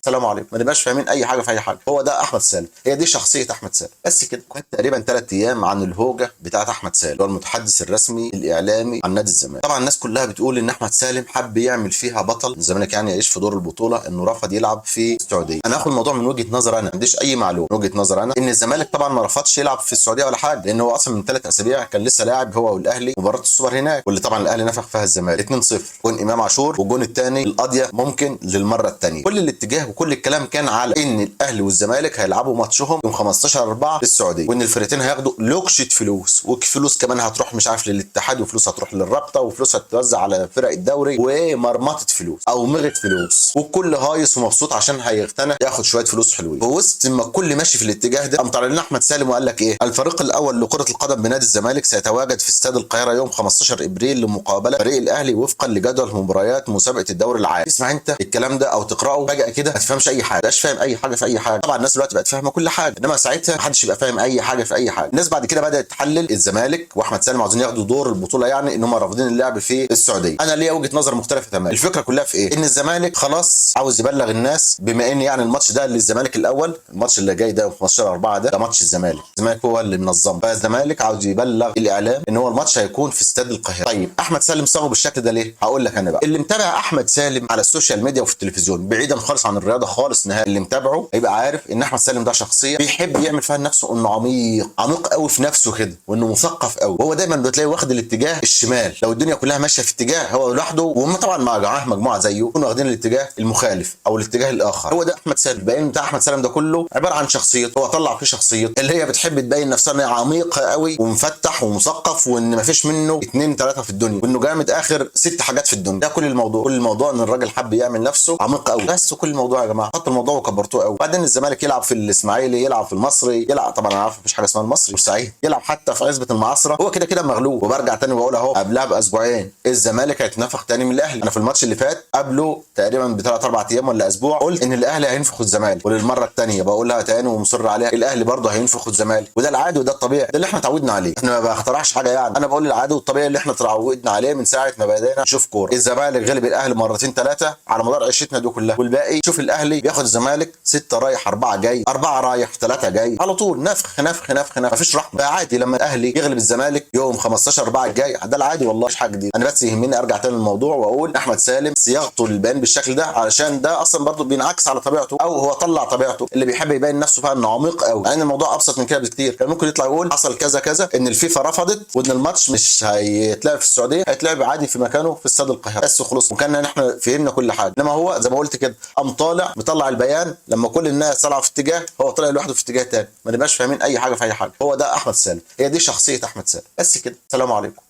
السلام عليكم، ما نبقاش فاهمين اي حاجة في اي حاجة. هو ده احمد سالم، هي دي شخصية احمد سالم بس كده. كانت تقريبا 3 ايام عن الهوجه بتاعت احمد سالم، هو المتحدث الرسمي الاعلامي عن نادي الزمالك. طبعا الناس كلها بتقول ان احمد سالم حب يعمل فيها بطل الزمالك، يعني يعيش في دور البطولة، انه رفض يلعب في السعودية. انا هاخد الموضوع من وجهه نظر، انا ما عنديش اي معلومة، من وجهه نظر انا ان الزمالك طبعا ما رفضش يلعب في السعودية ولا حاجة، لان هو اصلا من 3 اسابيع كان لسه لاعب هو والاهلي مباراة السوبر هناك، واللي طبعا الاهلي نفخ فيها الزمالك 2-0، جون امام عاشور والجون الثاني القضية ممكن للمرة الثانية. كل الاتجاه وكل الكلام كان على ان الاهلي والزمالك هيلعبوا ماتشهم يوم 15/4 في السعودية، وان الفرقتين هياخدوا لوكشه فلوس، وفلوس كمان هتروح مش عارف للاتحاد، وفلوس هتروح للرابطة، وفلوس هتتوزع على فرق الدوري، ومرمطه فلوس او مغت فلوس، والكل هايص ومبسوط عشان هيغتنى ياخد شوية فلوس حلوين. في وسط ما الكل ماشي في الاتجاه ده، قام طالع لنا احمد سالم وقال لك ايه: الفريق الاول لكرة القدم بنادي الزمالك سيتواجد في استاد القاهرة يوم 15 ابريل لمقابلة فريق الاهلي وفقا لجدول مباريات مسابقة الدوري العام. تسمع انت الكلام ده او تقراه فجاة كده ما تفهمش اي حاجة، ما فاهم اي حاجة في اي حاجة. طبعا الناس دلوقتي بقت فاهمه كل حاجة، انما ساعتها ما حدش يبقى فاهم اي حاجة في اي حاجة. الناس بعد كده بدات تحلل الزمالك واحمد سالم عاوزين ياخدوا دور البطولة، يعني ان هم رافضين اللعب في السعودية. انا ليا وجهه نظر مختلفة تماما. الفكرة كلها في ايه؟ ان الزمالك خلاص عاوز يبلغ الناس، بما ان يعني الماتش ده للزمالك الاول، الماتش اللي جاي ده 15/4 ده ماتش الزمالك، الزمالك هو اللي منظمة، فالزمالك عاوز يبلغ الاعلام ان هو الماتش هيكون في استاد القاهرة. طيب احمد سالم صاغه بالشكل ده ليه؟ هقول لك انا بقى. اللي متابع احمد سالم على ال social media وفي التلفزيون، بعيدا خالص عن الرياضة خالص نهائي، اللي متابعه هيبقى عارف ان احمد سالم ده شخصية بيحب يعمل فيها نفسه انه عميق، عميق قوي في نفسه كده، وانه مثقف قوي. وهو دايما بتلاقيه واخد الاتجاه الشمال، لو الدنيا كلها ماشية في اتجاه هو لوحده، وهم طبعا معاه مجموعة زيه يكونوا واخدين الاتجاه المخالف او الاتجاه الاخر. هو ده احمد سالم. البيان بتاع احمد سالم ده كله عبارة عن شخصيته، هو طلع فيه شخصيته اللي هي بتحب تبين نفسها ان هي عميقة قوي ومفتح ومثقف، وان مفيش منه 2 3 في الدنيا، وانه جامد اخر 6 حاجات في الدنيا. ده كل الموضوع. كل الموضوع ان الراجل حب يعمل نفسه عميق قوي بس، كل الموضوع يا جماعة. حطوا الموضوع وكبرتوه قوي. بعدين الزمالك يلعب في الاسماعيلي، يلعب في المصري، يلعب طبعا انا عارف مفيش حاجة اسمها المصري بورسعيد، يلعب حتى في عزبه المعصره، هو كده كده مغلوب. وبرجع تاني واقول اهو، قبلها باسبوعين الزمالك هيتنفخ تاني من الاهلي. انا في الماتش اللي فات قبله تقريبا بثلاث 4 ايام ولا اسبوع قلت ان الاهلي هينفخ الزمالك، وللمره الثانية بقولها تاني ومصر عليها، الاهلي برضه هينفخ الزمالك. وده العادي وده الطبيعي، ده اللي احنا اتعودنا عليه. احنا ما بخترعش حاجة يعني، انا بقول العادي والطبيعي اللي احنا اتعودنا عليه من ساعة ما بدينا نشوف كورة. الزمالك غلب الاهلي مرتين 3 على مدار عشرتنا دي كلها، والباقي شوف الاهلي بياخد الزمالك 6 رايح 4 جاي، 4 رايح 3 جاي، على طول نفخ نفخ نفخ نفخ، مفيش رحمه. فعادي لما الاهلي يغلب الزمالك يوم 15/4 الجاي، ده العادي والله، مش حاجة جديدة. انا بس يهمني ارجع تاني للموضوع واقول احمد سالم صياغته للبيان بالشكل ده علشان ده اصلا برضه بينعكس على طبيعته، او هو طلع طبيعته اللي بيحب يبين نفسه فيها انه عميق قوي. يعني الموضوع ابسط من كده بكتير، كان ممكن يطلع يقول حصل كذا كذا، ان الفيفا رفضت، وان الماتش مش هيتلعب في السعودية، هيتلعب عادي في مكانه في استاد القاهرة بس وخلص، وكان احنا فهمنا كل حاجة. انما هو زي ما قلت كده قام طالع مطلع البيان لما كل الناس طالعه في اتجاه، هو طلع لوحده في اتجاه تاني، ما نبقاش فاهمين اي حاجة في اي حاجة. هو ده احمد سالم، هي دي شخصية احمد سالم بس كده. السلام عليكم.